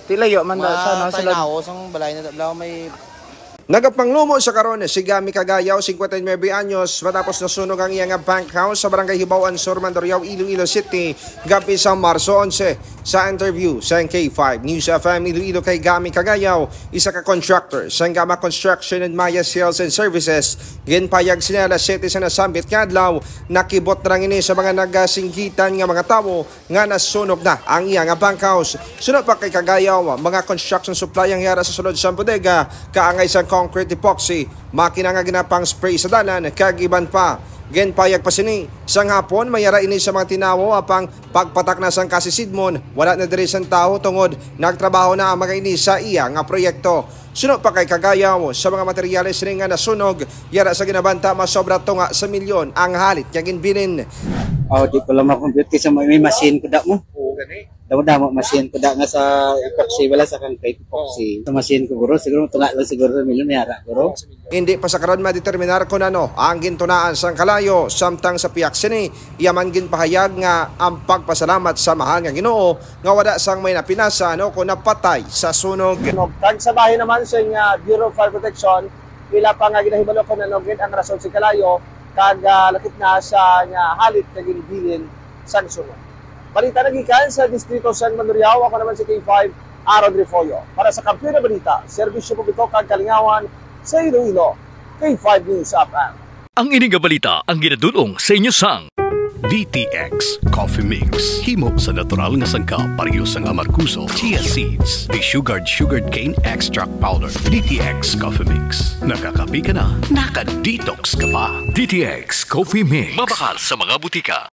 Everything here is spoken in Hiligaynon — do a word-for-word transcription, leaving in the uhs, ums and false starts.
Di layo man da sa, no, sa loob. Tainawo sang balay na tablaw may Nagapanglumo sa karon si Gami Cagayaw, singkwenta y nuebe anyos, matapos nasunog ang iya nga bank house sa Barangay Hibaw-an Sur, Mandurriao, Iloilo City, gab-i sa Marso onse. Sa interview sa K five News F M Iloilo kay Gami Cagayaw, isa ka contractor sa Gama Construction and Maya Sales and Services, ginpayag sina alas siyete sa nasambit nga adlaw, nakibot na lang ini sa mga nagasinggitan nga mga tawo nga nasunog na ang iya nga bank house. Suno pa kay Cagayaw, mga construction supply ang yara sa sulod sang bodega, kaangay sang concrete epoxy, makina nga ginapang-spray sa dalan, kag iban pa. Ginpayag pa sini, sang hapon may yara ini sa mga tinawo, apang pagpatak na sang kasisidmon, wala na diri sang tawo tungod nagtrabaho na ang mga ini sa iya nga proyekto. Suno pa kay Cagayaw, sa mga materyales ini nga nasunog, yara sa ginabanta masobra tunga sa milyon ang halit nga ginbilin. Oh, di ko lang ma-compute kasi may, may machine ko da mo. Oo, gani. Damo-damo machine ko da nga sa epoxy, wala sa concrete epoxy. Sa machine ko, guro, siguro tunga lang siguro sa milyon, may ara, guro. Hindi pa sa karon madeterminar kon ano ang gintunaan sang kalayo, samtang sa pihak sini, iya man ginpahayag nga ang pagpasalamat sa mahal nga Ginoo nga wala sang may napinasan o kon napatay sa sunog. Kag sa bahin naman sa, ah, Bureau of Fire Protection, ila pa nga ginahibalo kon ano gid ang rason sa kalayo kag, ah, lakip na sa nga halit nga ginbilin sang sunog. Balita nagikan sa distrito sang Mandurriao, ako naman si K five, Aaron Refollo. Para sa Kampiyon nga Balita, Serbisyo Publiko kag Kalingawan sa Iloilo, K five News F M. Ang ini nga balita ang ginadul-ong sa inyo sang D T X Coffee Mix. Himo sa natural nga sangkap, pareho sang amargoso, chia seeds, desugared sugarcane extract powder. D T X Coffee Mix. Nakakape ka na, naka-detox ka pa. D T X Coffee Mix. Mabakal sa mga butika.